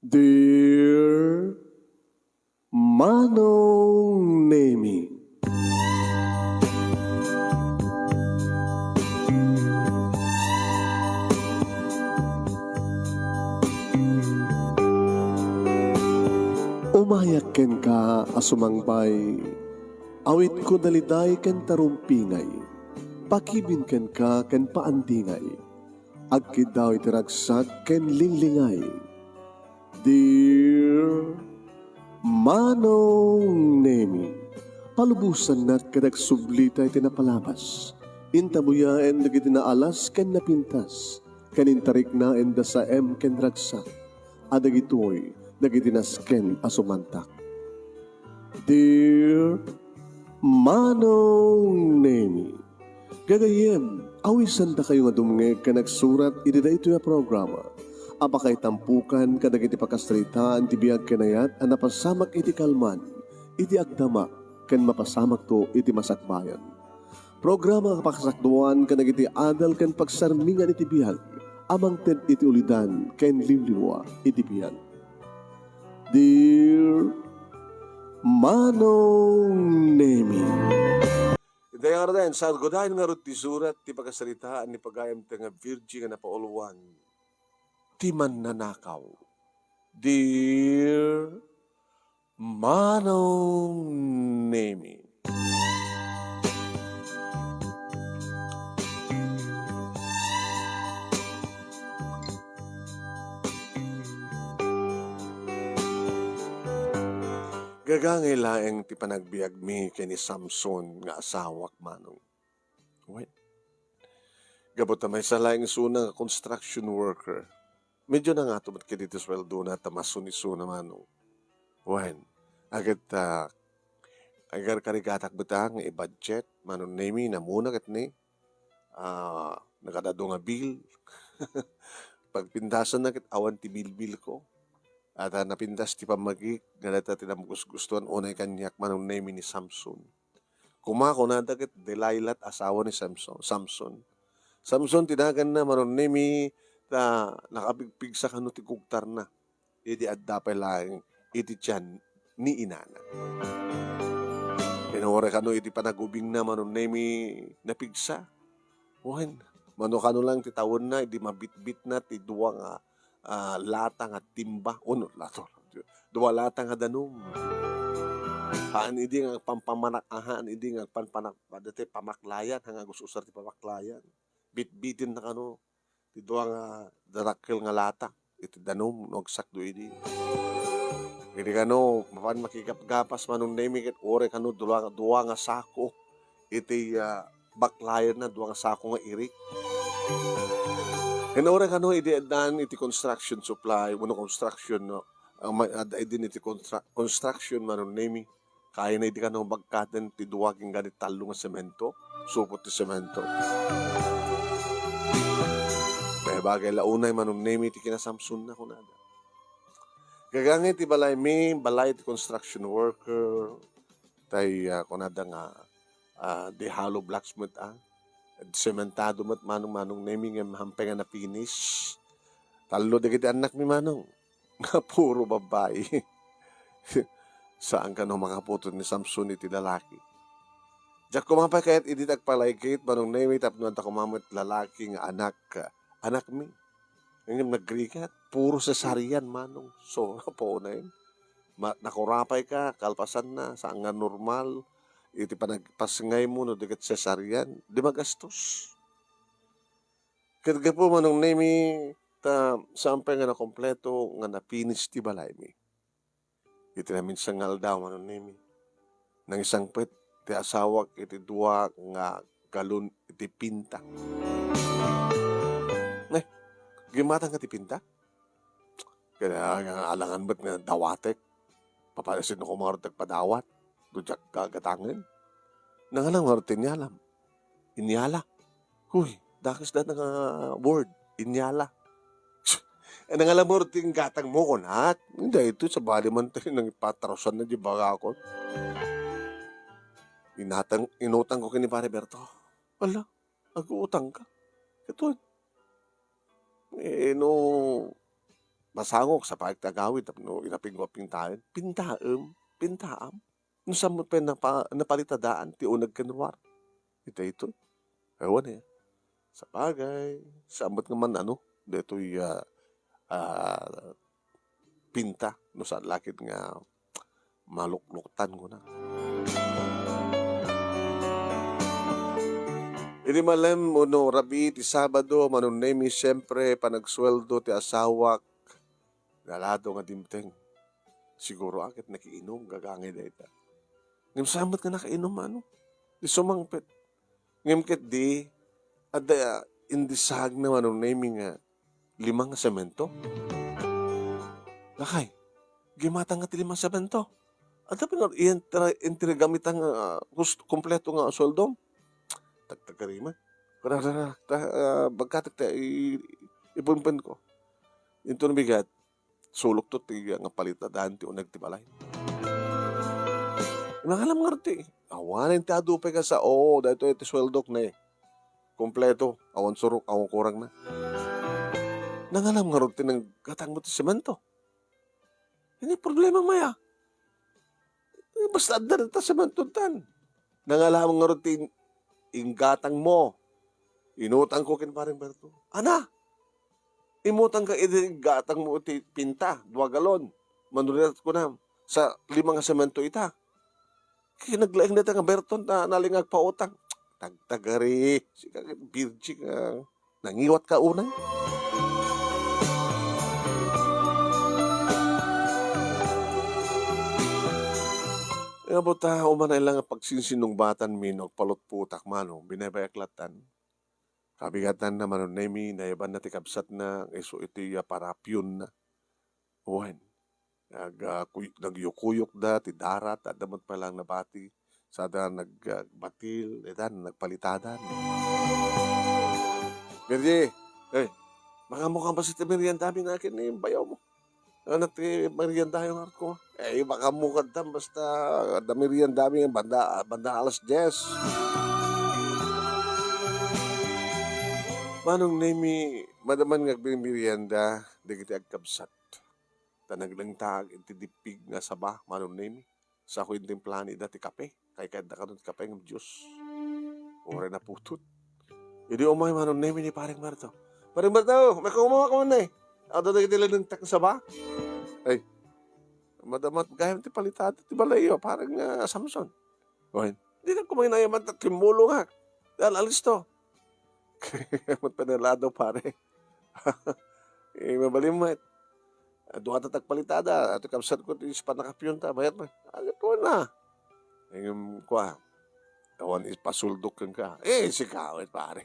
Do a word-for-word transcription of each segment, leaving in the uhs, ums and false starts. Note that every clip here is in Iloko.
Dear Manong Nemi. Umayak kenka a sumangpay, awitko daliday ken tarumpingay, pakibin kenka ken paandingay, agkiddaw iti ragsak ken linglingay. Dear Manong Nemi, palubosannak ket agsublita iti napalabas. Intabuyaen dagiti naalas ken napintas, ken intariknaen da saem ken ragsak, a dagitoy dagiti nasken a sumantak. Dear Manong Nemi, gagayyem, awisandakayo nga dumngeg ken agsurat iti daytoy a programa a pakaitampokan kadagiti pakasaritaan ti biag ken ayat a napasamak iti kalman, iti agdama, ken mapasamakto iti masakbayan. Programa a pakasakduan kadagiti adal ken pagsarmingan iti biag a mangted iti ulidan ken liwliwa iti biag. Dear Manong Nemi. Iti nga aruden, saguden ngarud ti surat ti pakasaritaan ni pagayamta nga virgin nga napauluan, ti mannanakaw. Dear Manong Nemi. Gagangay laeng ti panagbiagmi ken ni Samson nga asawak, Manong. Wen, gapu ta maysa laeng isuna nga construction worker. Medyo nangato met ketdi ti sueldona ta masun isuna, Manong. Wen, aget, ah, agarkarigatak met nga i-budget, Manong Nemi, namuna ket ni, ah, nagadu nga bill. Pagpintasanna ket awan ti bilbilko. At, ah, napintas ti pammagik, nga dayta ti namgusgustuan unay kaniak, Manong Nemi, ni Samson. Kuma, kunada ket Delilah ti asawa ni Samson, Samson. Samson ti naganna, Manong Nemi, ta nakapigpigsa kano ti kugtarna idi adda pay laeng iti tian ni inana. Ken uray kano iti panagubingna, Manong Nemi, napigsa. Wen, mano kano lang ti tawenna idi mabitbitna ti dua nga, ah, lata nga timba. Uno, lata, dua lata nga danum. Haan idi nga agpanpamanak-, ah, haan idi nga agpanpanak-, dati pamaklayan, nga gus-usar ti pamaklayan. Bitbitenna kano ti dua nga darakkel nga lata iti danum no agsakdo idi. Idi kano, mapan makigapgapas, Manong Nemi, ket uray kano dua, dua nga sako iti, ah, baklayanna, dua nga sako nga irik. Ken uray kano idi addaan iti construction supply, wenno construction, no, ah, ma-, adda idin iti constru-, construction, Manong Nemi. Kayatna idi kano bagkaten ti dua ken gani tallo nga semento, supot ti semento. Bagay la unay, Manong Nemi, ti kinasamsonna, kunada. Gagangay ti balaymi, balay ti construction worker, tay, ah, kunada nga, ah, di hollow blocks met, ah. Sementado met, Manong, Manong Nemi, ngem hampay nga na-finish. Tallo dagiti annakmi, Manong. Nga puro babbai. Saan kano makaputot ni Samson iti lalaki. Diak koma pay kayat idi ti agpalaykit, Manong Nemi, tapno adda koma met lalaki nga anak, anakmi. Ngem nagrigat, puro cesarean, Manong. So, apo na yun. Ma-, nakurapay ka, kalpasanna, saan nga normal. Iti panagpasngaymo no di ket cesarean, di magastos. Ket gapu, Manong Nemi, ta saan pay nga nakompleto nga na-finish ti balaymi. Iti naminsan nga aldaw, Manong Nemi, nangisangpet ti asawak iti dua nga galon iti pinta. Ne, gimmatangka ti pinta? Kaya nga alangan met nga dawatek. Papanasitno koma ngarud ti agpadawat no diak gagatangen. Nangalam ngarud ti inyalam. Inyala. Huy, dakes dayta nga word. Inyala. Eh, nangalam ngarud ti inggatangmo, kunak. Daytoy, sabali man tayo nang ipatarusan na di bagakon. Inatang, inutang ko kini Pare Berto. Ala, aguutang ka. Ito, eh, no, masangok sa pagtagawid tapno inapigmo a pintaen. Pintaem, pintaam. No saan met pay napa-, napalitadaan ti uneg ken ruar. Ita ito. Ewan eh. Sabagay, saan met nga man ano, detoy, ah, ah, pinta, no saan lakit nga malukluktan ko na. Idi malem wenno rabii ti Sabado, Manong Nemi, siempre, panagsueldo ti asawak, nalado nga dimteng. Siguro a ket nakiinum, gagangay dayta. Ngem saan met nga nakainom, ano? Di sumangpet. Ngem ket di, adda indisag na Manong Nemi nga lima nga semento. Lakay, gimatang nga ti lima nga semento. Adda pay nga ientra-, entregam ita nga, ah, hus-, kompleto nga sueldom. Tagtagariman. Kara, kara, ta, ah, bagkatek ta, i-, ipunpen ko. Into nabigat, sulok to ti nga palitadaan ti uneg ti balay. Nangalam ngarud ti, awanen ti adu pay nga sa, oo, daytoy ti sueldok ne. Kompleto, awan surok, awan kurang na. Nangalam ngarud ti nanggatangmo ti semento. Ini problema maya. Eh, basta adda ta sementotan. Nangalam ngarud ti in-, inggatangmo. Inutang ko ken Pareng Berto. Ana, imutang ka iti inggatangmo iti pinta, dua galon. Manuliat kunam, sa lima nga semento ita. Kinaglaeng dayta nga Berton ta nalingag pautang. Tagtagari, sika ket virgin nga nangiwat ka unay. Nga buta, umanay lang nga pagsinsinungbatanmi no agpalutputak mano, binaybay-ak latan. Kabigatan na Manong Nemi, nayaban na ti kabsat na, nga isu iti, ah, parapion na. Wen, nag-, ah, kuy-, nagyukuyok da ti darat, adda met pay lang nabati. Sada nag-, ah, batil, itan, nagpalitadan. Virgie, eh, makaammo ka basta ti merienda mi nga ken ni bayaw mo. Ano ti merienda yo nga ko? Eh, makaammo ka da, basta adda merienda mi, banda, banda alas dies. Manong Nemi, madaman nga agmerienda, dagiti agkabsat. Ta naglengtaag iti dippig nga saba, Manong Nemi. Sa ko intimplani da ti kape. Kay kayat da kano ti kape ngem Dios. Uray naputut. Idi umay Manong Nemi ni Pareng Berto. Pareng Berto, may kumuha ko man eh. Adu dagiti linengtak nga saba. Ay, madamat gayam ti palitada ti balayyo, Pareng, ah, Samson. Wen, di na kumainayaman ta timmulong ha. Dahil alisto. Ket panalado, pare. Eh, mabalin met. Dua ta tagpalitada, ato kabsat ko ti panakapion ta, bayat met. Agto na. Ngem, kua, awan ipasuldok kenka. Eh, sika met, pare.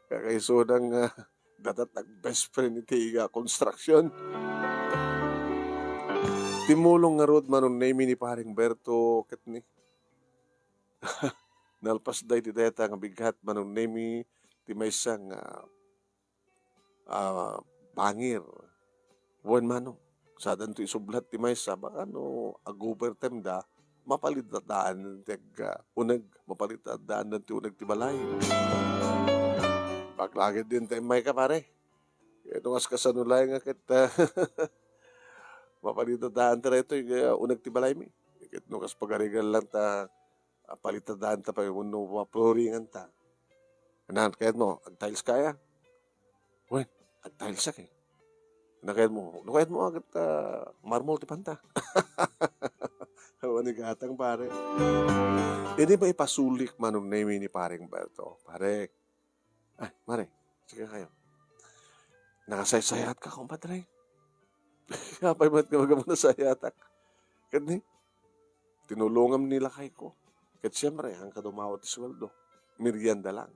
Kakaisuna nga, ah, dadat ag best friend iti, ah, construction. Timmulong ngarud Manong Nemi ni Pareng Berto, ket ni, nalpas da iti dayta nga bigat, Manong Nemi, ti maysa nga, ah, bangir. Wen, Manong, sadanto isublat ti maysa, baka no ag-overtime da, mapalitadaan ti ag-, ah, uneg, mapalitadaan ti uneg ti balay. Baklagid din ta immay ka, pare. Ket no kas-, kasano laeng nga ket, ah, mapalitadaan ti daytoy, ah, uneg ti balaymi. Ket no kas pagarigan lang ta, ah, palitadaan ta pay wenno maploringan ta. Anan, kayat mo, ag-tiles kaya? Wen, ag-tiles ka eh. Ano kayat mo? No kayat mo, agat, ah, marmol ti panta. Awan ni gatang, pare. Ini ba ipasulik Manong Nemi ni Pareng Berto? Pare, ay, mare, sige kayo. Nakasaysayaat ka, kumpadre. Apay met nga maga-, nasayatak. Ket ni, tinulongam ni lakay ko. Ket siempre, ang kadumawa ti sueldo, merienda lang.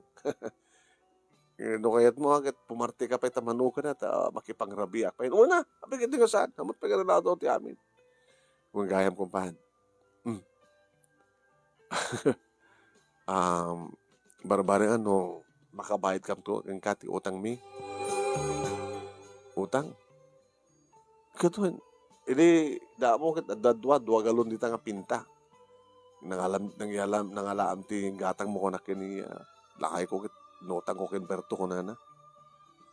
Eh, no kayat mo, ah, ket pumarti ka pay ta manukan na, ta makipangrabiak pay. Una, apay ket di nga saan, amot pay nga nalado ti amin. Kung gayam, kumpan. Hmm. Um, barbarengan no makabayad kamto kenka ti utangmi. Utang? Ket wen, idi damo ket adda dua, dua galon dita nga pinta. Nangalam, nangialam, nangalaam ti gatangmo kunak ken ni, ah, lakayko ket inutangko ken Berto kunana.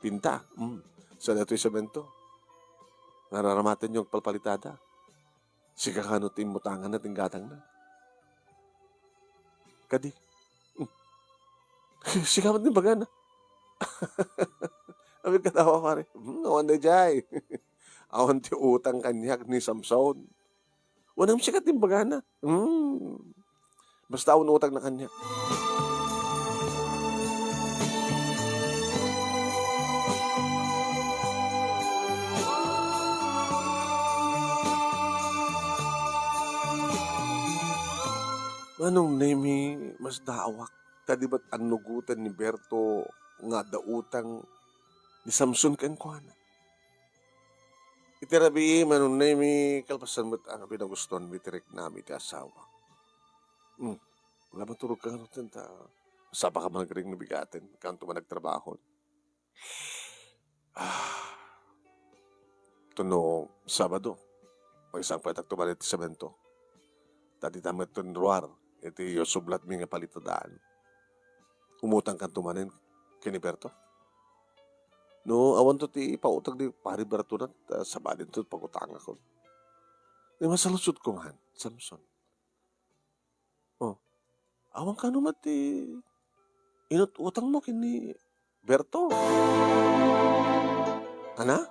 Pinta, mm. Sa datoy semento. Nararamatenyo agpalpalitada. Sika kano ti immutanganna ti gatangna. Kadi, hmm. Sika met ti imbagana. Amin kadawa, pare. Hmm, awan daydiay. Awan ti utang kaniak ni Samson. Wen, sika ti imbagana. Hmm. Basta awan utangna kaniak. Manong Nemi, masdaawak ta di met annugoten ni Berto nga adda utang ni Samson kenkuana. Iti rabii, Manong Nemi, kalpasan met nga pinagustuanmi ti riknami ti asawa. Hmm. Wala, maturog ka ngarud ta sapa ka man agring nabigaten, kanto man agtrabaho. Ah. Tuno Sabado, magsangpet akto manen iti semento. Ta dita met ton ruar, iti sublatmi nga palitadaan. Umutang kanto manen ken ni Berto. No, awanto ti pautang ni Pari Berto na, ta sabadinto pagutangakon. Ni masaludsodko man, Samson. Oh, awan kano met ti inut-utangmo ken ni Berto? Ana?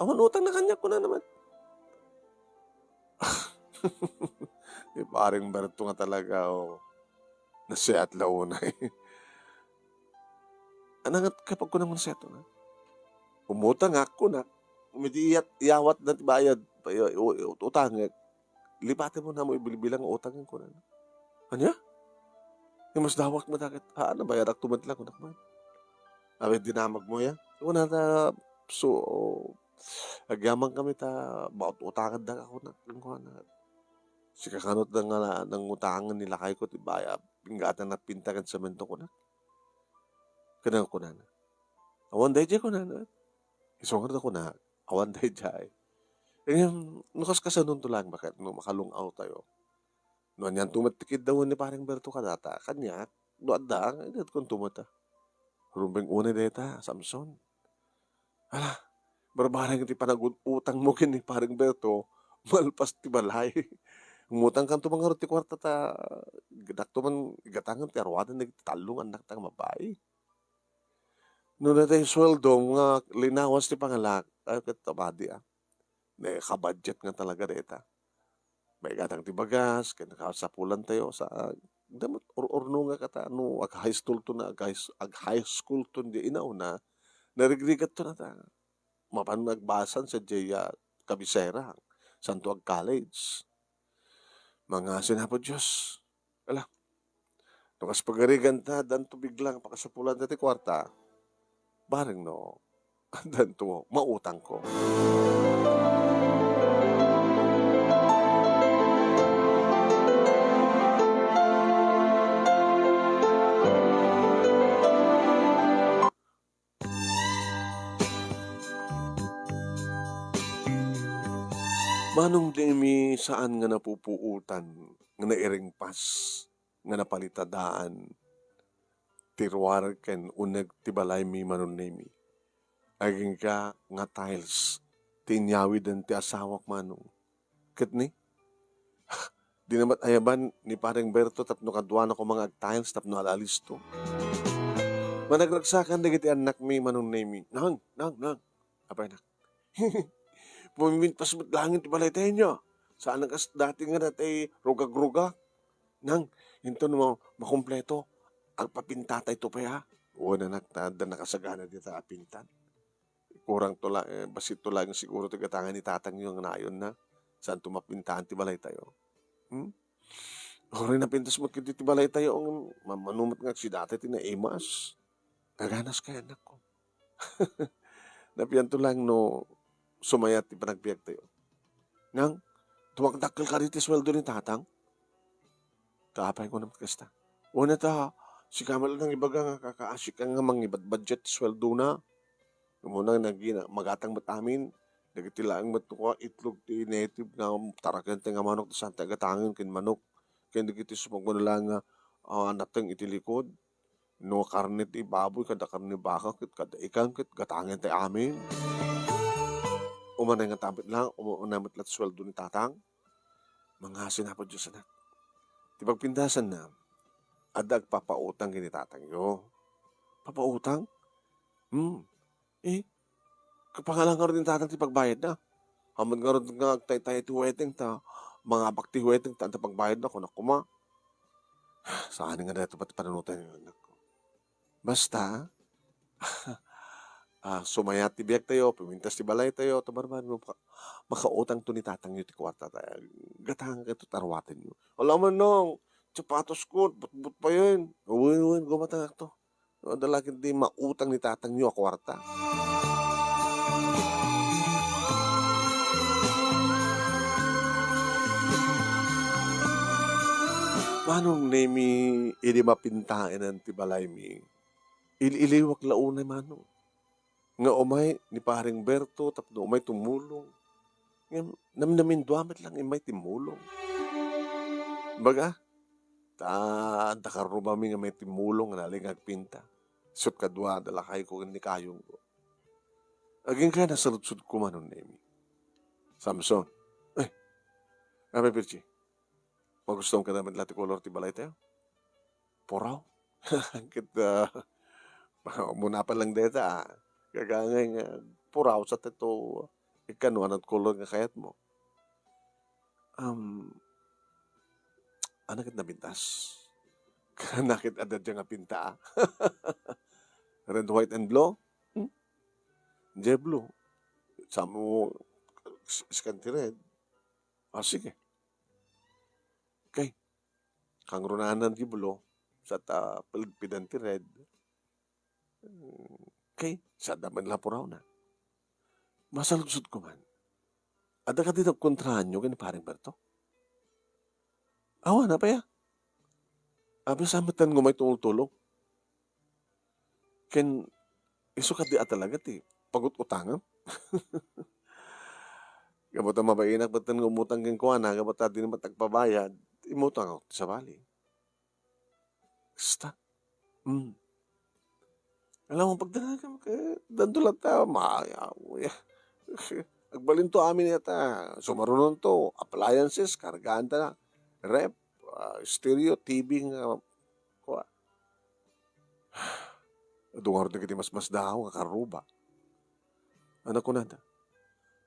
Awan utangna kaniak, kunana met. Ni Paring Berto nga talaga, oh. Nasiat la unay. Ana nga, kapag kunam nga nasiat, no? Umutangak, kunak. Umiti iyat, iyawatna ti bayad. Pa-, i-, u-, u-, utangek. Lipatenmo namo ibilbilang nga utangek, kunana. Ania? Ni masdaawak met ket, ah, nabayadak to met la, kunak man. Abe, dinamagmo ya. Kunana, so, agyamankami ta maut-utangan da, kunak, kunana. Sika kano ti nang-, nangutangan ni lakayko ti bayad. Pinggatan a pinta ken semento, kunak. Ken kunana, "Awan daydiay," kunana. Isu ngarud a kunak, "Awan daydiay." Ngem, no kaskasanonto laeng, baket no makalung-awtayo. No anianto met ti kiddawen ni Pareng Berto kadata, kaniak, no adda, idatkonto met, a. Rumbeng unay dayta, Samson. Ala, barbareng ti panagud-utangmo ken ni Pareng Berto, malpas ti balay. Umutangkanto man ngarud ti kuarta ta, dakto man igatangen ti aruaden dagiti tallo nga annakta nga babbai. No natay sueldom nga linawas ti pangalak, ay, ket abadi, a. Nakabudget nga talaga dayta. Maigatang ti bagas, ken kasapulantayo sa, damet ur-, urnongak ta, no ag-high school to na, ag-high s-, ag-high school to di inauna, narigrigat to na ta. Mapan nagbasan sa diay, a, kabisera, santo ag-college. Mangngaasin, Apo Dios. Ala, no kas pagariganta, danto biglang pakasapulanta ti kuarta. Bareng no, danto mautangko. Manong Demi, saan nga napupuotan nga nairingpas nga napalitadaan ti ruar ken uneg ti balaymi, Manong Nemi. Agingga nga tiles ti inyawiden ti asawak, Manong. Ket ni, di na met ayaban ni Pareng Berto tapno kaduana koma nga ag-tiles tapno ala-alisto. Managragsakan dagiti annakmi, Manong Nemi. Nang, nang, nang. Apay, nak. Pumintas met laeng ti balaytayo. Saan a kas dati nga natay rugag-rugag. Nang, inton ma-, makumpleto, agpapintatayto pay, a. Wen, anak, ta adda nakasagana dita a pintan. Kurangto la-, eh, basitto laeng siguro ti gatangan ni tatangyo nga nayonna. Saanto mapintaan ti balaytayo. Hmm? Uray napintas met ketdi ti balaytayo, ngem mamano met nga agsidata ti naimas. Gaganas kay, anakko. Napianto laeng no sumayat ti panagbiagtayo. Nang, dumadakkel kadi ti sueldo ni tatang? Ta apay ko naman kasta. Wen ta, sika met la nangibaga nga kakaasika nga mangibadbadget ti sueldona. Umuna, nagina-, magatang met amin. Dagiti laeng met kua, itlog ti native nga taraken ti nga manok, ti saan ti agatangen ken manok. Ken dagiti sumagmamano laeng nga, ah, nateng iti likod. No karne ti baboy, kada karne baka, ket kada ikan, ket gatangen ti amin. Umanay nga tapit lang, umanay met la ti sueldo ni tatang. Mangngasi na pay Dios, anak. Ti pagpintasanna, adda agpapautang ken ni tatangyo. Papautang? Hmm. Eh, kapangalan ngarud ni tatang ti pagbayadna. Ammon ngarud nga agtaytay ti wedding ta, mangabak ti wedding ta, anta pagbayadna, kunak koma. Saan nga dayta pati panunotan ni anakko. Basta, ah, sumayat ti biagtayo, pimintas ti balaytayo, ta barbarino, maka-, makautangto ni tatangyo ti kuarta ta, gatangkayo ti aruatenyo. Ala man, nong, sapatosko, butbot payen. Wen, wen, gumatangakto. Adda la ketdi mautang ni tatangyo a kuarta. Manong Nemi, idi mapintaenan ti balaymi, il-iliwak la unay, manong, nga umay ni Pareng Berto tapno umay tumulong. Ngem namnamindua met lang immay timmulong. Baga, ta adda karrubami nga may timmulong nga nalingag pinta. Isut' kadua, adda lakayko ken ni kayongko. Agingga nasaludsodko, manong Nemi. Samson. Eh, Ate Virgie, magustuam kadi met la ti kolor ti balaytayo? Puraw. Ket, ah, muna pa lang dayta, ah. Kagangay nga puraw sa teto, ikkano, anat kolor nga kayatmo? Um, Ania ket napintas? Ania ket adda dia nga pinta, ah? Red, white, and blue? Hmm? Diay blue. Samo, s-, scan ti red. Ah, sige. Okay. Kangrunanan ti blue, sa ta pelgpeden ti red. Hmm, okay. Sa adda met la purawna. Masaludsodko man. Adda kadi nagkontraanyo ken ni Pareng Berto? Awan, apay a? Apay a saan metten nga umay tumultulong? Ken isu kadi a talaga ti pagut-utangem? Gapu ta mabainak metten nga umutang kenkuana, gapu ta dina met agpabayad, imutangak ti sabali. Kasta. Hmm. Alam mo, pagdala ka, danto latta, ma-, agbalinto amin ita, sumarunonto, appliances, kargaanta na, ref, ah, stereo, T V nga, kua. Adu ngarud dagiti masmasdaaw nga karruba. Ania kunada?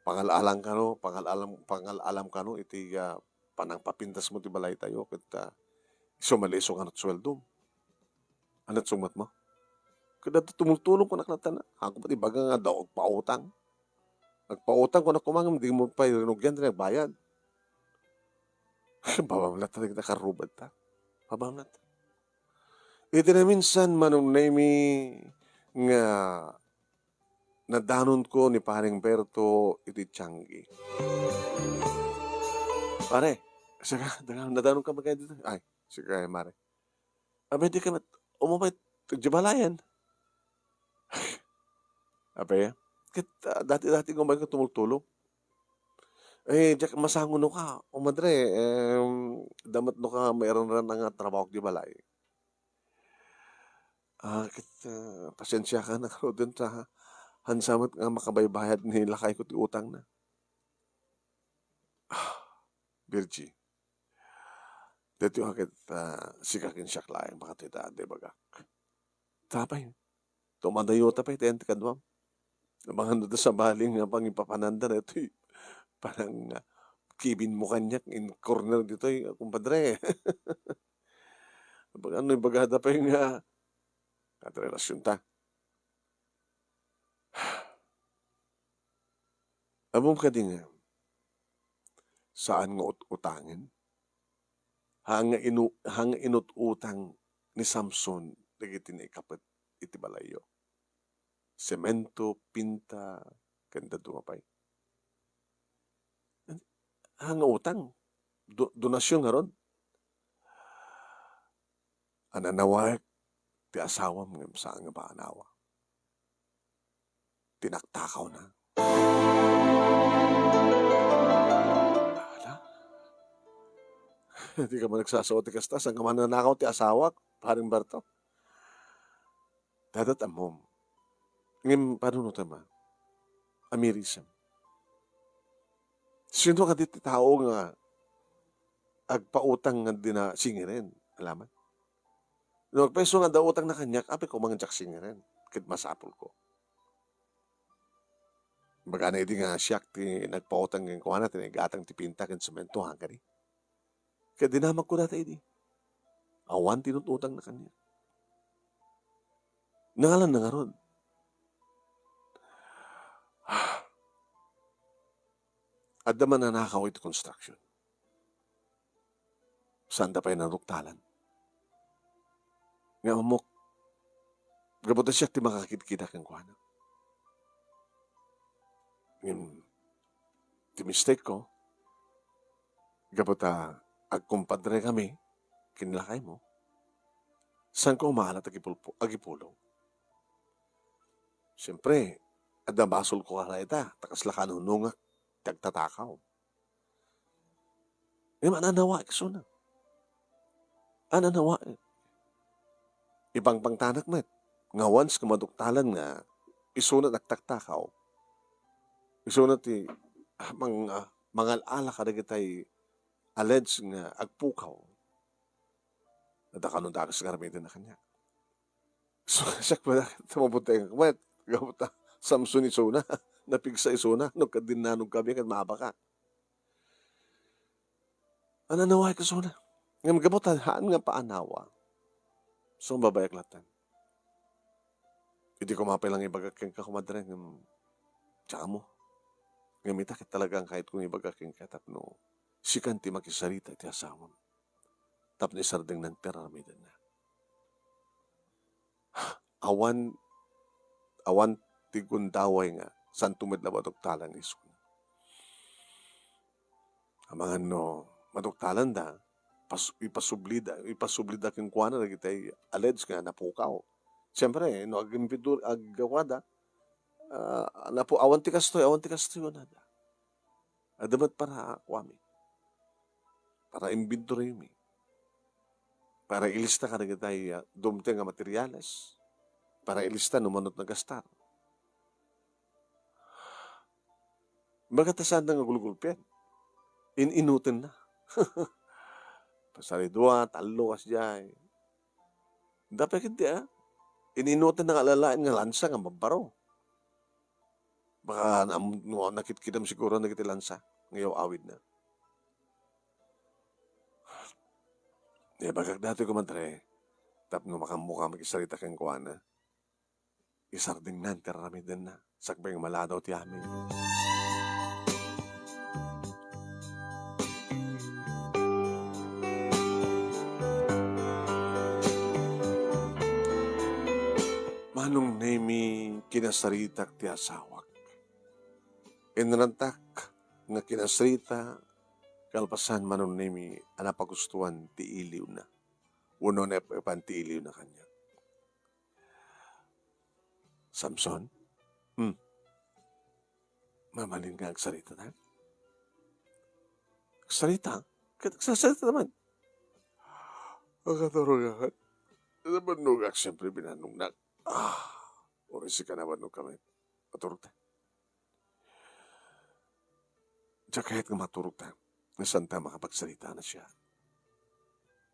Pangal-alam kano, pangal-alam, pangal-alam kano iti, ah, panangpapintasmo ti balaytayo ket, ah, isu met la isu nga anat sueldom. Anat sungbatmo? Ket adda tumultulong kunak latta na. Haanko pay ibaga nga adda agpautang. Agpautang kunak koma ngem dimo pay rinugian ti nagbayad. Babam latta dagiti karrubanta. Babam latta. Iti naminsan, Manong Nemi, nga nadanonko ni Pareng Berto iti tianggi. Pare, sika, daga, nadanonka met kadi ditoy? Ay, sika, mare. Abay, dika met umupay idiay balayen. Apay a? Ket, ah, dati-dati nga umayka tumultulong. Eh, diak masangonoka, o madre, em, adda met no ka mairanran nga trabaho idiay balay. Ah, ket, ah, pasensiakan a ngaruden ta, hansa met nga makabaybayad ni lakayko ti utangna. Ah, Virgie, daytoy a ket, ah, sika ken siak laeng, baka dayta adda ibagak. Apay, tumadayota pay ti kaduam. Amangan no ta sabali nga pangipapananda daytoy panang, ah, kibinmo kaniak in corner ditoy, kumpadre. Amangan no ibagada pay nga, nga ti relasionta. Ammom kadi nga, saan nga ut-utangen? Haan nga inu-, haan nga inut-utang ni Samson dagiti naikapet iti balayyo. Semento, pinta, ken dadduma pay. Haan nga utang. Do-, donasyon ngarud. Ananawaek ti asawam ngem saan nga maanawa. Tinaktakawna. Ala? Dika man nagsasao ti kasta, saan nga mananakaw ti asawak, Pareng Berto? Dadat ammom. Ngem panunotem a, amirisem. Sino kadi ti tao nga agpautang nga dina singiren? Alaman. No agpaiso nga adda utangna kaniak, apay ko man diak singiren, ket masapulko. Ibagana idi nga siak ti nagpautang kenkuana, ti naigatang ti pinta ken semento, ha, kadi. Ket dinamagko dayta idi. Awan ti inut-utangna kaniak. Nangalanna ngarud. Adda mannanakaw iti construction. Saanda pay naduktalan. Nga ammok, gapu ta siak ti makakitkita kenkuana. Ngem, ti mistake ko, gapu ta agkumpadre kami ken lakaymo, saanko umalat agipulpo-, agipulong. Siempre, adda basolko a dayta, ta kasla kanunungak ti agtatakaw. Ngem an-anawaek isuna. An-anawaek. Ipangpangtanak met nga once nga maduktalan nga isuna nagtaktakaw, isuna ti, ah, mang-, ah, mangal-ala kadagitay alleged nga agpukaw. Adda kano dagas nga aramidenna kaniak. So, siak pay, ta mabuti nga kumet. Gapu ta Samson isuna, napigsa isuna, no, kadinnanong kami, ket maabaka. An-anawaek isuna. Ngem gapu ta haan nga paanawa. So, babaek latta. Idi ko mapay lang ibagak kenka, kumadre, ngem, tsaka mo. Ngem ita ket talaga nga kayatko nga ibagak kenka tapno sikan ti makisarita iti asawam. Tapno isardengnan ti ar-aramidenna. Awan, awan ti gundaway nga saanto met la maduktalan nga isuna. Amangan no maduktalanda, pas-, ipasublida, ipasublida kenkuana dagiti alleged nga napukaw. Siempre, no, ag-, agkuada, ah, napu-, awan ti kastoy, awan ti kastoy, kunada. Adda met para kuami. Para inventorymi. Para ilista kadagitay, ah, dumteng a materiales. Para ilista no mano ti nagastar. Baga ta saanda nga gulgulpian. In-inutenna. Pasari dua, tallo, kasdiay. Dapay ket di, ah. In-inutenna nga alalaen nga lansa nga mabbaro. Baka naam-, no, nakitkitam siguro dagiti lansa nga iyaw-awidna. Ibagak daytoy, kumadre, tapno makaammoka makisarita kenkuana. Isardengnan ti ar-aramidenna, sakbay nga maladaw ti amin. Manong Nemi, kinasaritak ti asawak. Inrantak nga kinasarita, kalpasan, Manong Nemi, a napagustuan ti iliwna wenno naep-epan ti iliwna kaniak. Samson? Hmm. Mabalin nga agsarita ta? Agsarita? Ket agsasarita naman. Akaturogak. Nabannogak, siyempre, binannognak. Ah, uray sika nabannog kami. Maturog ta. Diak kayat nga maturog ta, nga saanta makapagsarita a nasia.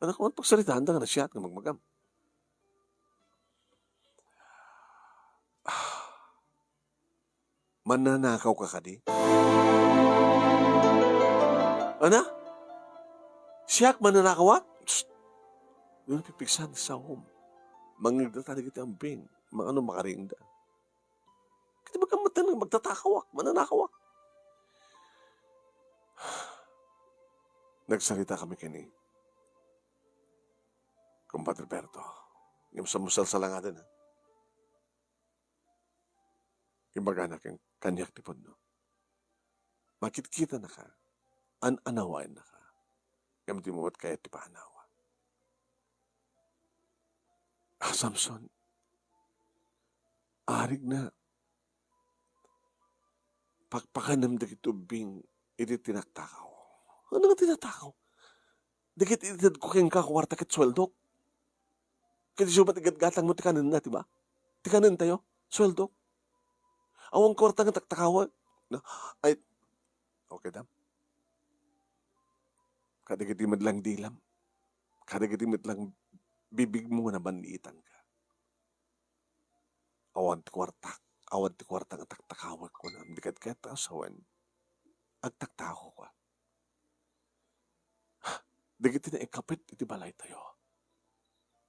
Anak, man pagsaritaanda nga nasia nga magmagam. Ah. Mannanakaw ka kadi? Ana? Siak mannanakawak? Psst! Nupipigsan ti saom. Mangngegda ta dagiti ambing. Mangano makariingda. Ket di ba kammatan nga magtatakawak, mananakawak? Nagsarita kami kani, Compadre Berto. Ngem sa musalsalangaden, ha? Imbagana ken kaniak ti pudno. Makitkitanaka, an-anawaennaka, ngem dimo met kayat ti paanawa. Ah, Samson, arigna, pakpakanem dagiti ubbing iti tinaktakaw. Ano nga tinatakaw? Dagiti itedko kenka a kuarta ket sueldok. Ket isu met igatgatangmo ti kanenna, di ba? Ti kanentayo, sueldok. Awan kuarta nga taktakawen. No? Ay, okay, dam. kadagiti met lang dilam, kadagiti met lang bibigmo nga nabanniitanka. Awan ti kuartak, awan ti kuarta nga taktakawek, kunam. Di ket ket, asawen, agtaktakawka. Dagiti naikapit iti balaytayo,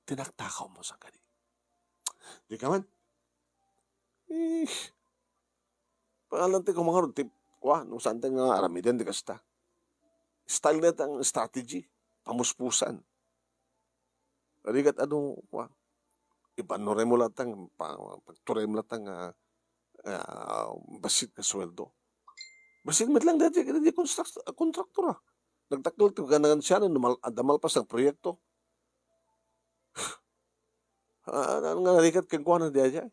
tinaktakawmo sangkadi. Di ka man. Eh, pangalan ti kumangarod ti kua, no saan ti nga aramiden di kasta. Style na itang strategy, pamuspusan. Rigat ano, kua, ibanurem mo latta nga, pa-, pagturem latta nga, ah, bassit nga sueldo. Bassit met lang dati, dati konstrakt-, kontraktor, ah. Nagdakkel ti ganansianan, no mal-, adda malpas nga proyekto. Ah, ano nga narigat kenkuana daydiay?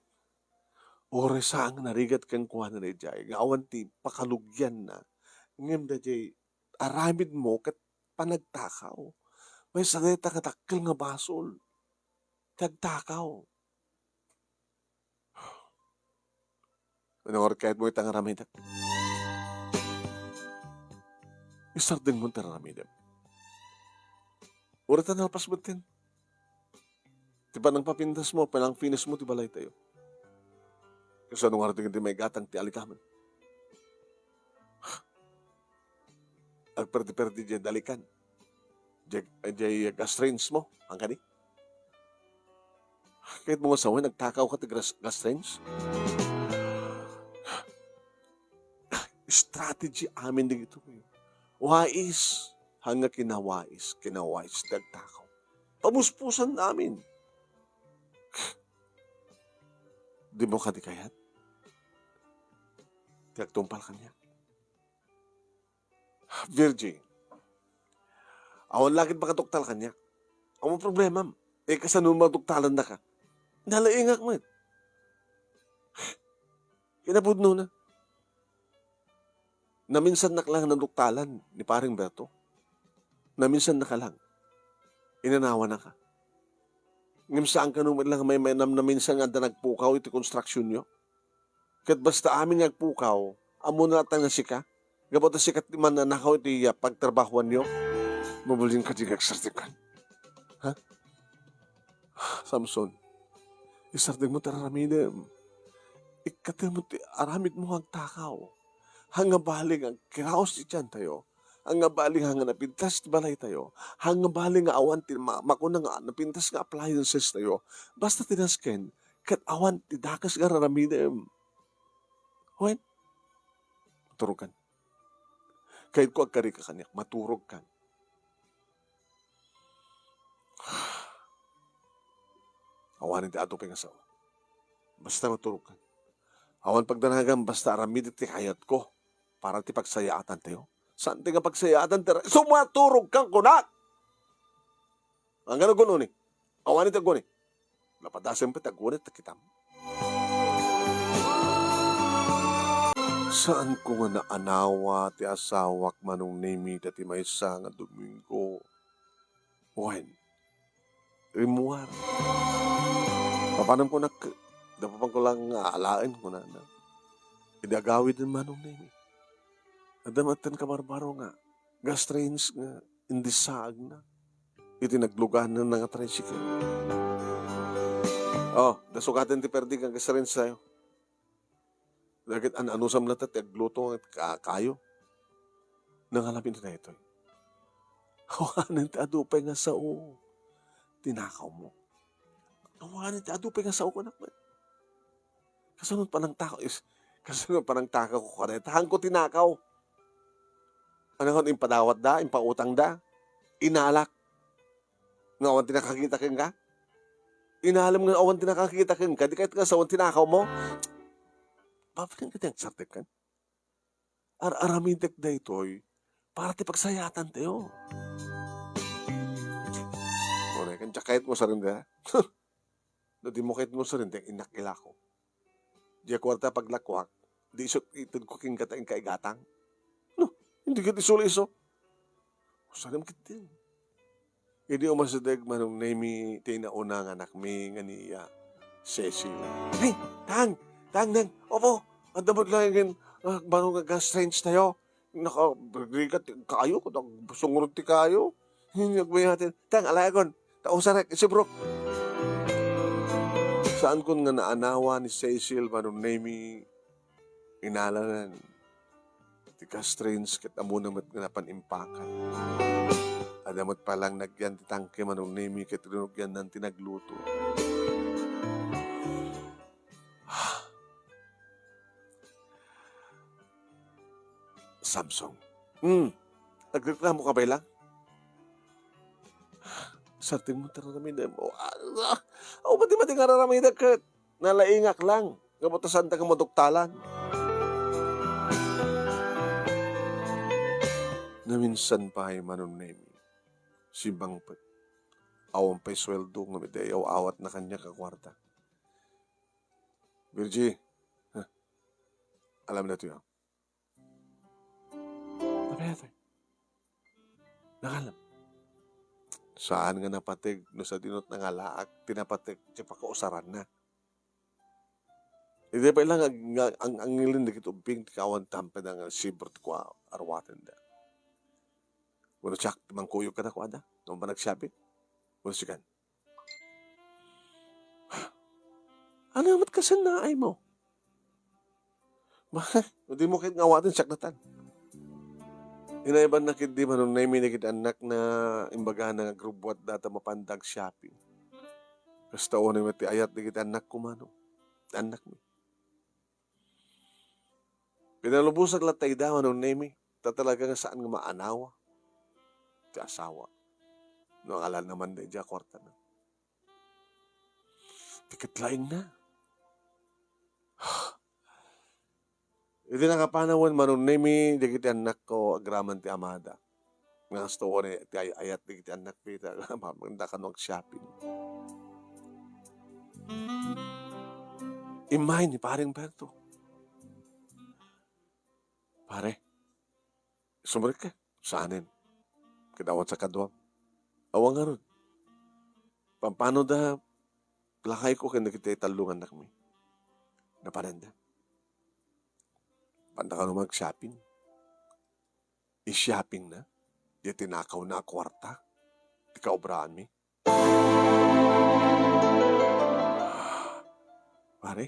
Uray saan nga narigat kenkuana daydiay, nga awan ti pakalugianna. Ngem daydiay aramidmo ket panagtakaw. Maysa dayta nga dakkel nga basol ti agtakaw. Ano nga kayatmo ita nga aramidek? Isardengmo ti aramidem. Uray ta nalpas metten ti panangpapintasmo, panangfinismo ti balaytayo. Kasano nga dagiti maigatang ti alikamen? Agperdi-perdi diay dalikan. Diay, diay gas range mo, ang kani? Kayatmo nga sawen, nagtakawka ti gas, gas range? Strategy amin dagitoy. Wais, hanga kinawais, kinawais ti agtakaw. Pamuspusan amin. Dimo kadi kayat ti agtungpal kaniak? Virgie, awan la ket makatuktal kaniak. Amo problemam. Eh, kasano maduktalannaka? Nalaingak met. Kinapudnona, naminsannak lang naduktalan ni Pareng Berto. Naminsannaka lang. Inanawanaka. Ngem saan kano met lang may, may nam-, naminsan nga adda nagpukaw iti konstruksionyo? Ket basta amin nga agpukaw, ammona latta nga sika. Gapu ta sika ti mannanakaw iti, ah, pagtrabahoanyo. Mabalin kadi nga agsardengkan? Ha? Samson, isardengmo ti aramidem. Ikkatemo ti aramidmo nga agtakaw. Hanga bali nga agkiraos ti tiantayo. Hanga bali nga napintas ti balaytayo. Hanga bali nga awan ti ma-, makuna nga napintas nga appliancestayo. Basta ti nasken, ket awan ti dakes nga ar-aramidem. Wen, maturogkan. Kayatko agkarika kaniak, maturogkan. Awanen ti adu pay nga sao. Basta maturogkan. Awan pagdanagam, basta aramidek ti kayatko para ti pagsayaatantayo. Saan ti nga pagsayaatan ti ra-, so maturogkan kunak! Ang gano gunoni? Awanen ti aguni. Napadasen pay ti aguni ta kitam. Saanko nga naanawa ti asawak, Manong Nemi, dati maysa nga Domingo. Wen, rimmuar. Papanam kunak, dapapan ko lang nga alaen, kunana. Idi agawiden, Manong Nemi, adda met ti kabarbaro nga gas range nga indisaagna iti nagluganna nga tricycle. Oh, da sukaten ti perdi nga gas range tayo. Dagiti an-anusam latta ti agluto nga ka-, kayo. Nangalabin ti daytoy. Awanen ti adu pay nga sao. Tinakawmo. Awanen ti adu pay nga sao, kunak met. Kasano panangtakaw is, kasano panangtakaw ko kadayta? Haanko tinakaw. Ano, impadawatda, impautangda, inalak nga awan ti nakakita kenka? Inalem nga awan ti nakakita kenka, di kayat nga sao ti tinakawmo? Babaen ka ti agsardengkan? Ar-aramidek daytoy para ti pagsayaatantayo. Uray, ken diak kayatmo sarenda. No, dimo kayatmo sarenda, innak ilako. Diay kuarta paglakuak, di isu itedko kenka ta inka igatang. No, hindi ket isu la isu. Usaram ketdi. Idi umasideg, Manong Nemi, ti nauna nga anakmi nga ni, ah, Cecil. Ay, Tang! Tang, Nang! Opo! Adda met laeng, ah, baro nga gas range tayo. Nakabigrigat ti kayo, nagsungurot ti kayo. Ngem agbayaten, tang, alayagon, ta usarek, isibrok. Saankon nga naanawa ni Cecil, Manong Nemy, inalanan ti gas range ket ammona met nga napan impakan. Adda met pay laeng nagyan ti tangke, Manong Nemy, ket rinugiannan ti nagluto. Samsung. Hmm. Nagreklamo ka pay laeng? Sardengmo ti aramidem. O, ah, ah, o, madi-madi nga aramidek ket nalaingak laeng. Nga buta saandak nga maduktalan. Naminsan pay, Manong Nemy, simmangpet. Awan pay sueldo ngem idi ay aw-awatna kaniak a kuarta. Virgie, ha? Alam na to yan. Apay, apay? Nakalam. Saan nga napateg no sadino ti nangalaak ti napateg ti pakausaranna. Idi pay laeng nga ang, ang, angngilin dagiti ubbing ti kawan tampeda nga sibro ti kua arwatenda. Wenno siak ti mangkuyog kadakuada, no managshopping. Wenno sikan. Ania met kasanaaymo? Ba, no dimo ket nga awaten, siak natan. Inaybanna ketdi, Manong Nemy, dagiti annakna, imbagana nga agrubbuatda ta mapanda ag-shopping. Kasta unay met ti ayat dagiti annakko, Manong. Annakmi. Pinalubosak latta ida, Manong Nemy, ta talaga nga saan nga maanawa ti asawa. No angala naman da idiay kuartana. Ti ket laingna. Idi nakapanawen, Manong Nemy, dagiti annakko agraman ti amada. Nga kasta unay ti ay-ayat dagiti annakmi ta mapanda kano ag-shopping. Immay ni Pareng Berto. Pare, sumrekka? Saanen. Ket awan sa kaduam. Awan ngarud. Pampano da lakayko ken dagiti tallo nga annakmi? Napananda. Panda kano ag-shopping. I-shopping na. Diay tinakawna a kuarta ti kaobraanmi. Pare,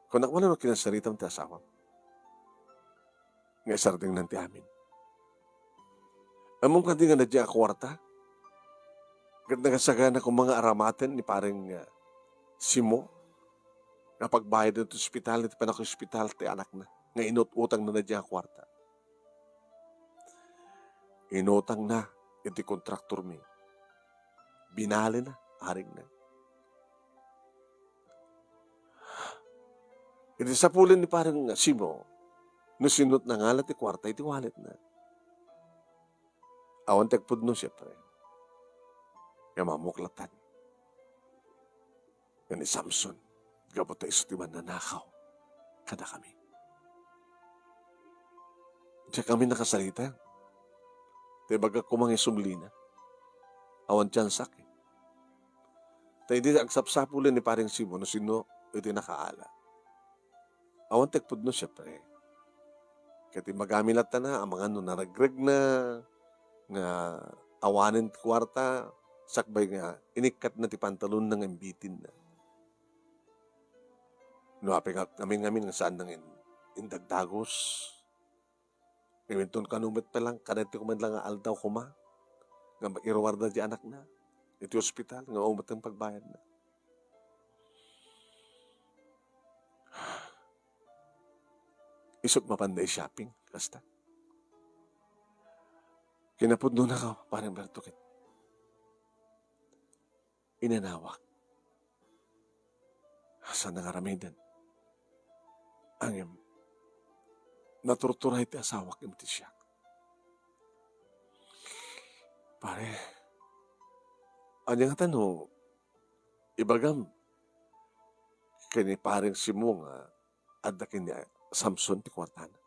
kunak man no kinansaritam ti asawam nga isardengnan ti amin. Ammom kadi nga nadia a kuarta? Ket nakasagana koma nga aramaten ni Pareng, ah, Simo nga pagbayad ti ospital, ti panakospital ti anakna nga inut-utangna nadia a kuarta. Inutangna iti kontraktormi. Binalina, arigna. Iti sapulen ni Pareng Simo, no sino ti nangala ti kuarta iti walletna. Awan ti agpudno, siempre. Nga mammuklatan nga ni Samson, gapu ta isu ti mannanakaw kadakami. Diak kami nakasarita. Ta ibagak koma nga isublina. Awan tiansak, eh. Ta idi agsapsapulen ni Pareng Simo no sino iti nakaala. Awan ti agpudno, siempre. Ket imbagami latta na, amangan no naregregna, nga awanen ti kuarta, sakbay nga inikkatna ti pantalonna nga imbitinna. No apay nga ngamin-ngamin nga saanna nga in-, indagdagos. Ngem inton kano met pay laeng, kadaytoy koma nga aldaw koma nga mairuarda ti anakna iti ospital nga awan met pagbayadna. Isut' mapanda i-shopping, kasta. Kinapudnona ka, Pareng Berto, ket inanawak. Saan nga aramiden? Ngem, naturturay ti asawak iti siak. Pare, ania ngata no ibagam ken ni Pareng Simo nga adda ken ni Samson ti kuartana?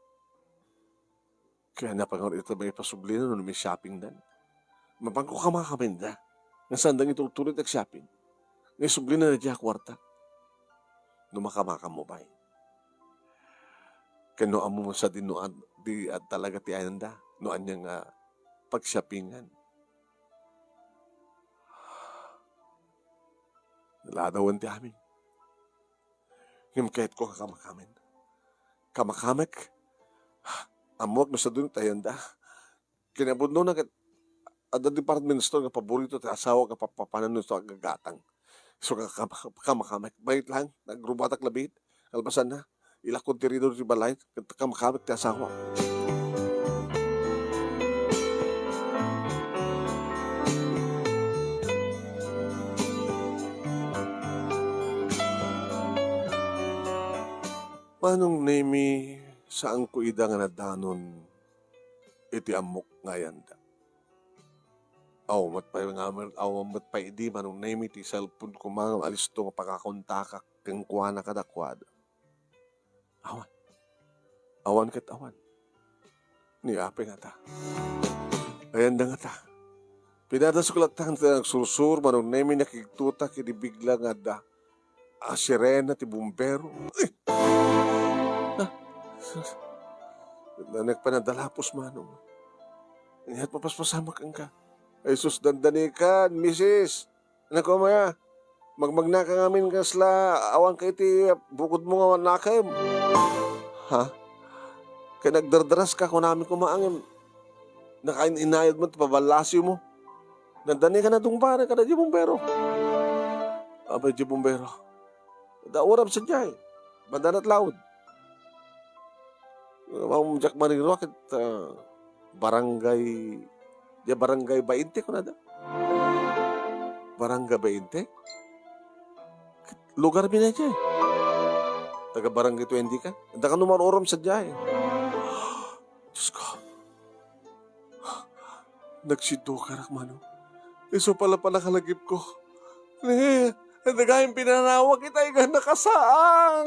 Kaya napangar ita ba ipasublina no mi-shoppingdan? Mapanko kamakam ida. Nga saan da nga itultuloy ti ag-shopping. Nga isublina na diay kuarta. No makamakammo pay. Ken no ammom sadino, di talaga ti ayanda, no ania nga pagsiapingan. Ladawen ti amin. Ngem kayatko nga kamakamen. Kamakamek. Ammoak no sadino ti ayanda. Kinapudnona ket adda department store nga paborito ti asawa nga papapananno isu a gagatang. Isu nga kam-, kamakamek. Bayat lang, nagrubatak labiit. Kalpasanna, ilakod ti ridor ti balay, ket kamakamek ti asawa. Manong Nemi, saanko ida nga nadanon iti ammok nga ayanda. Aw, met pay nga, aw, met pay idi, Manong Nemi, ti cellphone ko nga alisto nga pakakontakak kenkuana kadakuada. Awan. Awan ket awan. Ni apay ngata. Ayanda ngata. Pinadasok latta nga nagsursur, Manong Nemi, nakigtutak idi bigla nga adda a sirena ti bumbero. Ay! Ah, sus. Nagpanadalapos, Manong. Ania ti mapaspasamak kenka? Ay sus, dandanikan, misis. Ania koma, magmagnaka ngamin kasla awanka iti bukodmo nga nakem. Ha? Ket nagdardraska, kunami koma, ngem nakain-inayod met ti paballasiwmo. Dandanikan a dungbaran kada diay bumbero. Apay diay bumbero? Adda uram sadiay. Banda na ti laud. Ammom, diak manirua ket, ah, barangay, diay barangay bainte kunada? Barangay bainte? Ket lugarmi daydiay. Taga barangay twenty ka? Adda kano maruram sadiay. Diosko. Nagsidukarak, Manong. Isu pay la panakalagipko. Ni, adda gayam pinarawak ita igan nakasaang.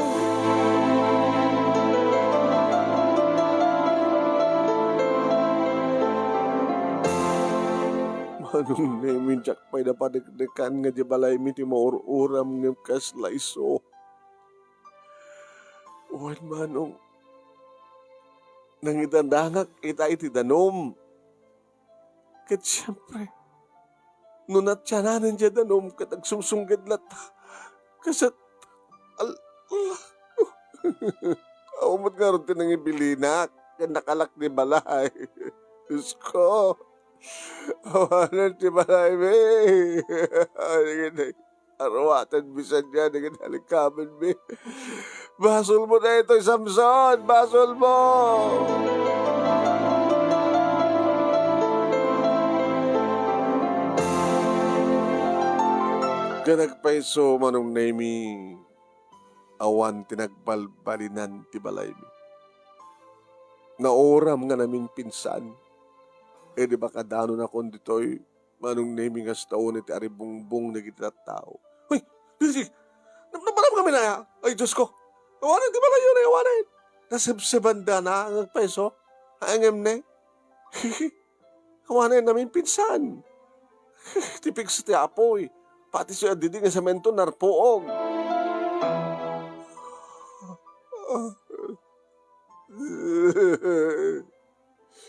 Manong Nemi, diak pay napadekdekan nga diay balaymi ti maur-uram ngem kasla isu. Wen, Manong, nangidanangak ita iti danum. Ket siempre, no natiananen diay danum ket agsumsumged latta, kaset, al-, al-, awan met ngarud ti nangibilinak ken nakalak ti balay. Diosko, awanen ti balaymi. Aruaten bisan diay dagiti alikamenmi. Basolmo daytoy, Samson! Basolmo! Ken agpayso, Manong Nemi, awan ti nagbalbalinan ti balaymi. Nauram nga naminpinsan. Idi makadanonakon ditoy, Manong Nemi, kasta unay ti aribungbong dagiti tattao. Uy, Didi, nap-, naparam kami na, ay, Diosko. Awanen ti balayyo, awanen. Nasebsebanda na, nga agpayso. Ay, ngem ne. Awanen naminpinsan. Ti pigsa ti apoy. Pati si Didi nga semento, narpuog.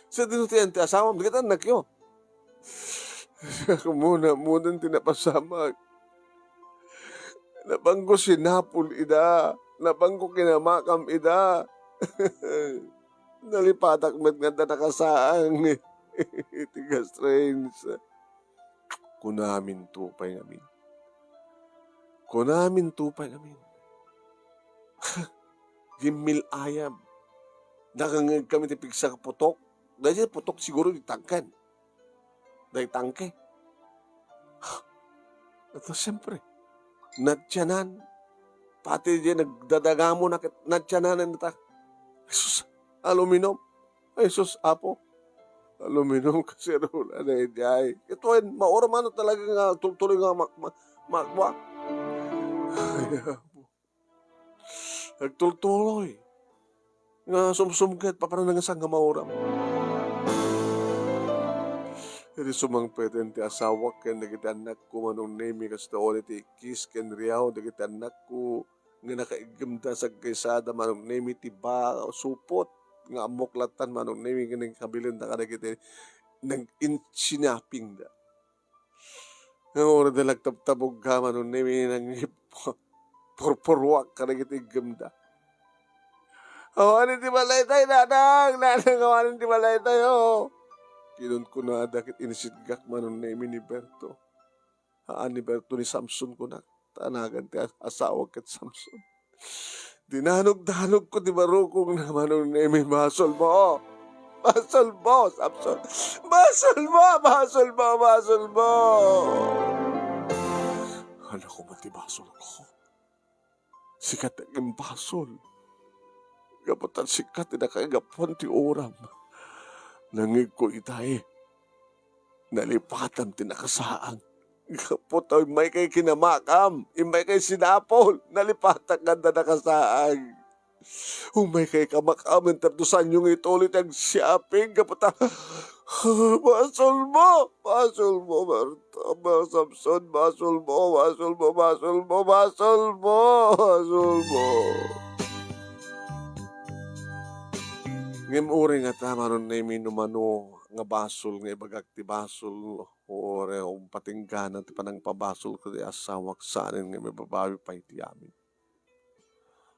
Sadino ti ayan ti asawam dagiti annakyo? Siak muna, muna ti napasamak. Napangko sinapul ida. Napangko kinamakam ida. Nalipatak met nga adda nakasaang iti gas range. Kunaminto pay ngamin. Kunaminto pay ngamin. Gimmil-ayam. Nakangngeg kami ti pigsa nga putok. Daydiay putok siguro di tangken. Day tangke. Ito, siyempre, natianan. Pati di nagdadagamo na ket natiananen ta. Jesus, aluminum. Ay, sus, Apo. Aluminum, kaserola daydiay. Ket wen, mauram man talaga nga tultuloy nga mak-, ma-, makwa. Ay, Apo. Agtultuloy. Nga sumsumged, papananangasan nga mauram. Idi sumangpeten ti asawak ken dagiti annakko, Manong Nemi, kasta unay ti ikkis ken riaw dagiti annakko, nga nakaiggemda saggaysada, Manong Nemi, ti ba-, supot nga ammok latta, Manong Nemi, nga nangkabilinda kadagiti nag-, in-, sinapingda. Nga uray da nagtabtabog ka, Manong Nemi, nangip-, purpuruak kadagiti iggemda. "Awanen ti balaytayo, Nanang! Nanang, awanen ti balaytayo!" Kinunkunada ket inisitgak, Manong Nemi, ni Berto. "Haan ni Berto ni Samson," kunak, ta anagan ti as-, asawak ket Samson. Dinanogdanogko ti barukongna, Manong Nemi, "Basolmo! Basolmo, Samson! Basolmo! Basolmo! Basolmo!" Ania koma ti basolko? Sika ti agimbasol. Gapu ta sika ti nakaigapuan ti uram. Nangngegko itay. Nalipatam ti nakasaang. Gapu ta immaykay kinamakam, immaykay sinapul, nalipatak nga adda nakasaang. Ummaykay kamakam, tapno saanyo nga ituloy ti agsiaping, gapu ta, basolmo, basolmo, Berto, ba-, Samson, basolmo, basolmo, basolmo, basolmo, basolmo. Ngem uray ngata, Manong Nemi, no mano nga basol nga ibagak ti basol, uray umpatingganan ti panangpabasolko iti asawak, saanen nga mababawi pay ti amin.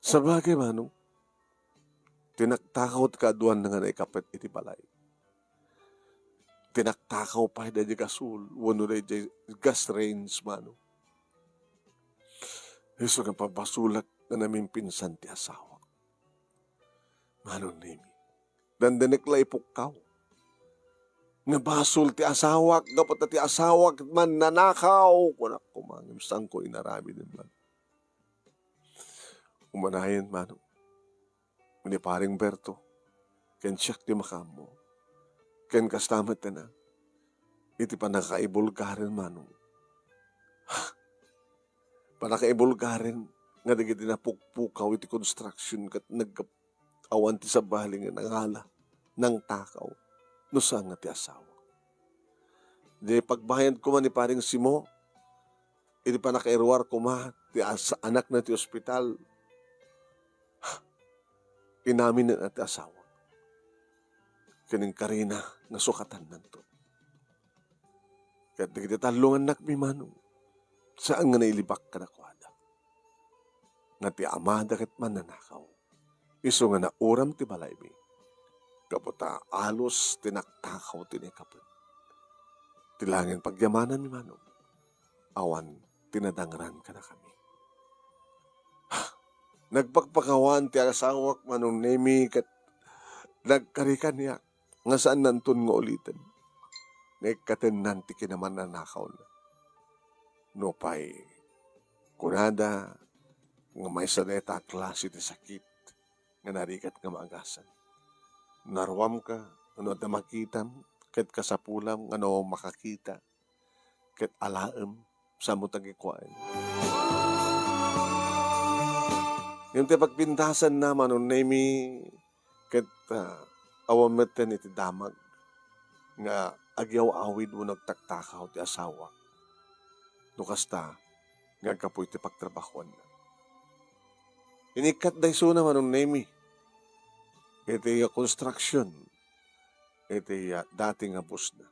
Sabagay, Manong, tinaktakaw ti kaaduanna nga naikapet iti balay. Tinaktakaw pay daydi gasol wenno daydi gas range, Manong. Isu nga pabasolak nga namimpinsan ti asawak. Manong Nemi, dandanek la ipukkaw nga basol ti asawak, gapu ta ti asawak mannanakaw, kunak koma, ngem saanko inaramiden, Manong. Umanayen, Manong, ni Paring Berto, ken siak ti makaammo. Ken kasta met, iti pannakaibulgaren, Manong. Pannakaibulgaren nga dagiti napukpukaw iti construction ket nagkap-, awan ti sabali nga nangala, nangtakaw, no saan nga ti asawa. Di pagbayad koma ni Paring Simo, iti pannakairuar koma ti as-, anakna ti ospital, inaminna ti asawa. Ken inkarina nga sukatannanto. Ket dagiti tallo nga annakmi, Manong, saan nga nailibak kadakuada. Nga ti amada ket mannanakaw. Isu nga nauram ti balaymi. Gapu ta alus ti naktakaw ti naikapet. Ti laeng pagyamananmi, Manong, awan ti nadangran kadakami. Nagpakpakawan ti asawak, Manong Nemi, ket nagkari kaniak nga saannanton nga uliten. Nga ikkatennan ti kinamannanakawna. Nupay kunada nga maysa dayta a klase ti sakit nga narigat nga maagasan. No aruamka, no adda makitam, ket kasapulam nga no makakita, ket alaem, samo ta gikuaen. Ngem ti pagpintasanna, Manong Nemi, ket, ah, awan metten iti damag nga agyaw-awid wenno agtaktakaw ti asawak. No kasta, nga aggapu iti pagtrabahoanna. Inikkatda isuna, Manong Nemi, iti construction, iti, ah, dati nga bossna.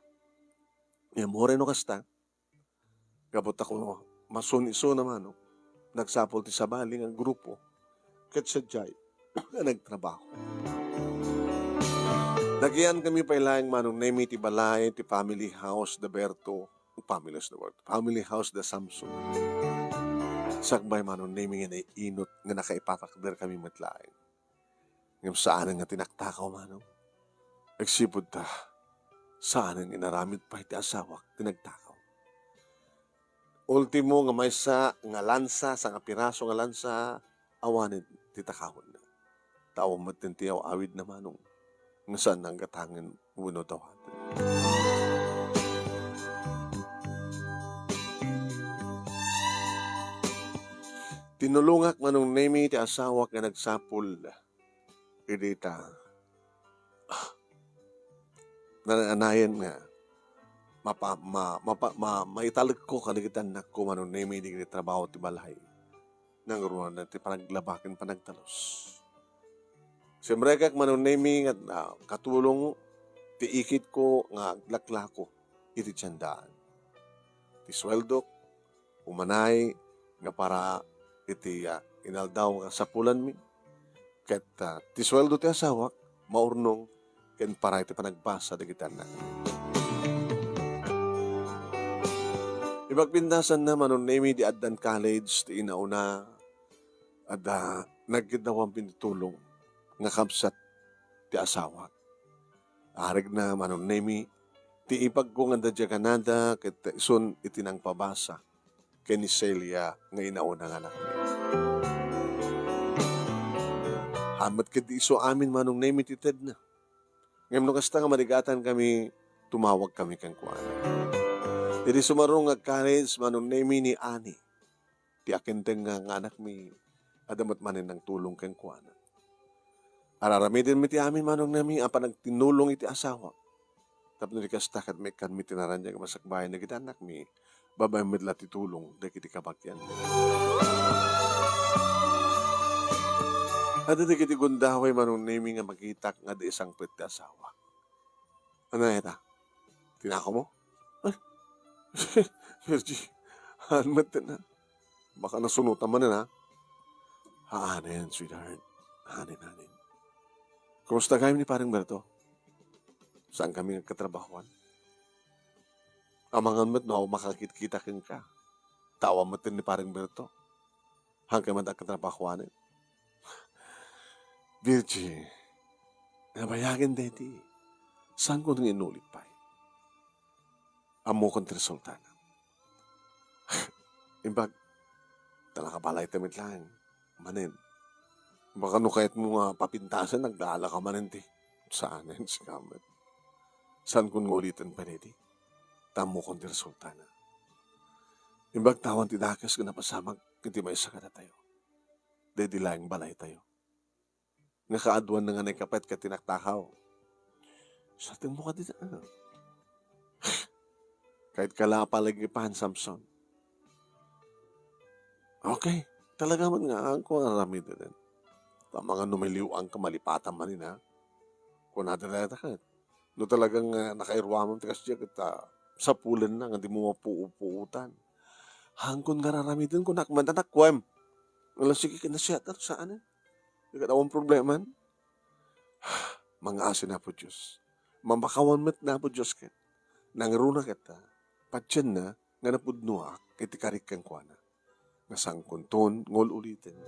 Ngem uray no kasta, gapu ta kuno, masun isuna, Manong, nagsapul ti sabali nga grupo ket sadiay nga nagtrabaho. Nagiyankami pay laeng, Manong Nemi, ti balay ti family house da Berto, family house da Berto, family house da Samson. Sakbay, Manong Nemi, nga naiinut nga nakaipatakderkami met laeng. Ngem saanen nga tinaktakaw, Manong. Agsipud ta, saanen nga inaramid pay ti asawak ti nagtakaw. Ultimo nga maysa nga lansa, sangapiraso nga lansa, awanen ti takawenna. Ta awan metten ti aw-awidna, Manong, nga saan nanggatangen wenno dawaten. Tinulongak, Manong Nemi, ti asawak nga nagsapul idi ta, ah, nananayen nga mapa-, ma-, mapa-, ma-, maitalekko kadagiti annakko, Manong Nemi, dagiti trabaho ti balay. nangruna ti panaglaba ken panagtalus. Simrekak, Manong Nemi, nga, ah, katulong ti ikitko nga aglaklako iti tiendaan. Ti sueldok, umanay nga para iti, ah, inaldaw nga sapulanmi. Ket, ah, ti sueldo ti asawak, maurnong ken para iti panagbasa dagiti annak. Ipagpintasanna, Manong Nemi, di addan college ti inauna, adda nagkiddawam ti tulong nga kabsat ti asawak. Arigna, Manong Nemi, ti ipagko nga adda Canada ket isun iti nangpabasa ken ni Celia nga inauna nga anakmi. Haan met ketdi isu amin, Manong Nemi, ti tedna. Ngem no kasta nga maligatankami, tumawagkami kenkuana. Idi sumarung nga college, Manong Nemi, ni Ani ti akenteng nga, nga anakmi, adda met manen nangtulong kenkuana. Ar-aramidenmi ti amin, Manong Nemi, a panagtinnulong iti asawak. Tapno di kasta ket maikkanmi ti naraniag a masakbayan dagiti annakmi, babaen met la ti tulong dagiti kabagian. Adda dagiti gundaway, Manong Nemi, nga makitak nga di isangpet ti asawak. Ania ita? Tinakomo? Ay, Virgie, haan met na. Baka nasunotan manen, ha? Haanen, sweetheart. Haanen, haanen. Kumusta gayam ni Pareng Berto? Saankami nga agkatrabahoan? Amangan met no makakitkita kenka. Tawa met ni Pareng Berto. Haanka met agkatrabahoanen. Virgie, nabayagen daydi. Saanko nga inulit pay? Ammokon ti resultana. Imbag, ta nakabalayta met laeng manen. Baka no kayatmo nga papintasen, nagdala ka manen ti. Saanen, sika met. Saankon nga uliten pay daydi? Ta ammokon ti resultana. Imbag ta awan ti dakes nga napasamak iti maysa kadatayo. Daydi laeng balaytayo. Nga kaaduanna nga naikapet ket ti naktakaw. Sartengmo kadi, a? Kayatko la a paligipan, Samson. Okay, talaga met nga haanko nga aramiden. Amangan no maliw-angka, malipatan manen, a? Kunada dayta ket. No talagang, ah, nakairuamam ti kasdiay ket, ah, sapulenna nga dimo mapuo-puotan. Haankon nga ar-aramiden, kunak man, anak, kuem. Ala, sige, ket nasiatta, saanen. Di ket awan probleman. Mangaasi ni Apo Dios. Mamakawan met ni Apo Dios ket. Nangruna ket, ah, patienna nga napudnoak iti karik kenkuana. Nga saankonton nga ul-uliten.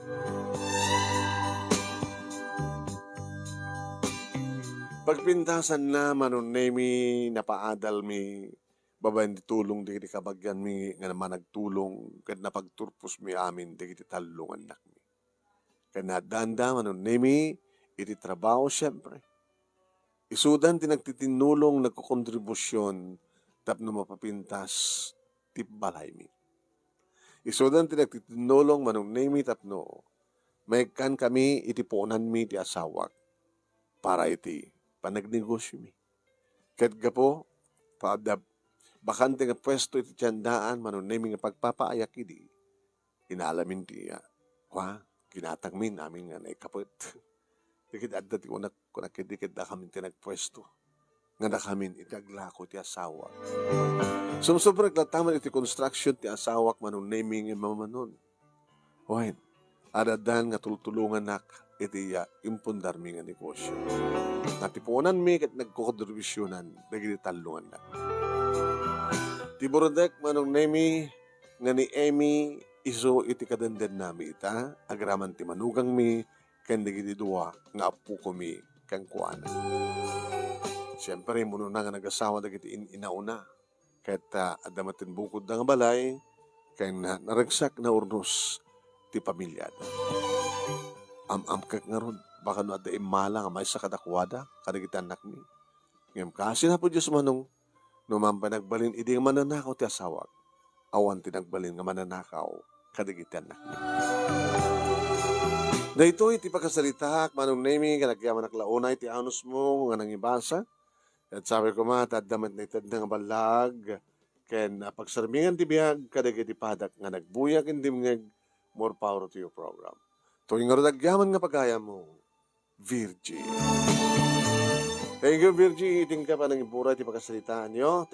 Pagpintasanna, Manong Nemi, napaadalmi babaen ti tulong dagiti kabagianmi nga managtulong ket napagturposmi amin dagiti tallo nga annakmi. Ket naaddaanda, Manong Nemi, iti trabaho, siempre. Isudan ti nagtitinnulong, nagkokontribusion tapno mapapintas ti balaymi. Isudan ti nagtitinnulong, Manong Nemi, tapno maikkankami iti puonanmi ti asawak para iti panagnegosiomi. Ket gapu ta adda bakante nga puesto iti tiendaan, Manong Nemi, nga pagpapaayak idi, inalamin ti, ah, kua, ginatangmin amin nga naikapet. Dagiti adda ti kunak, kunak idi ket dakamin ti nagpuesto. Nga dakamin iti aglako ti asawak. Sumsubrek latta met iti construction ti asawak, Manong Nemi, nga mamanon. Wen, addan nga tultulongannak iti, ah, impundarmi nga negosio. Natipuonanmi ket nagkokontribusionan dagiti tallo nga annak. Ti burudek, Manong Nemi, nga ni Emmy, isu iti kadendennami ita, agraman ti manugangmi ken dagiti dua nga appokomi kenkuana. Siempre, immunona nga nagasawa dagiti in-inaona, ket, ah, adda met ti bukodda nga balay, ken, ah, naragsak, naurnos ti pamiliada. Am-amkek ngarud, baka no adda immala nga maysa kadakuada, kadagiti annakmi. Ngem kaasi ni Apo Dios, Manong, no awan pay nagbalin idi nga mannanakaw ti asawak, awan ti nagbalin nga mannanakaw kadagiti annakmi. Daytoy ti pakasaritaak, Manong Nemi, ket agyamanak la unay ti anusmo nga nangibasa. Ket sabi koma, ta adda met naitedna nga ballag, ken, ah, pagsarmingan ti biag kadagiti padak nga nagbuya ken dimngeg, More power to your program. Tuloy ngarud agyaman nga pagayam, Virgie. Thank you, Virgie. Itinka panangiburay ti pakasaritaanyo.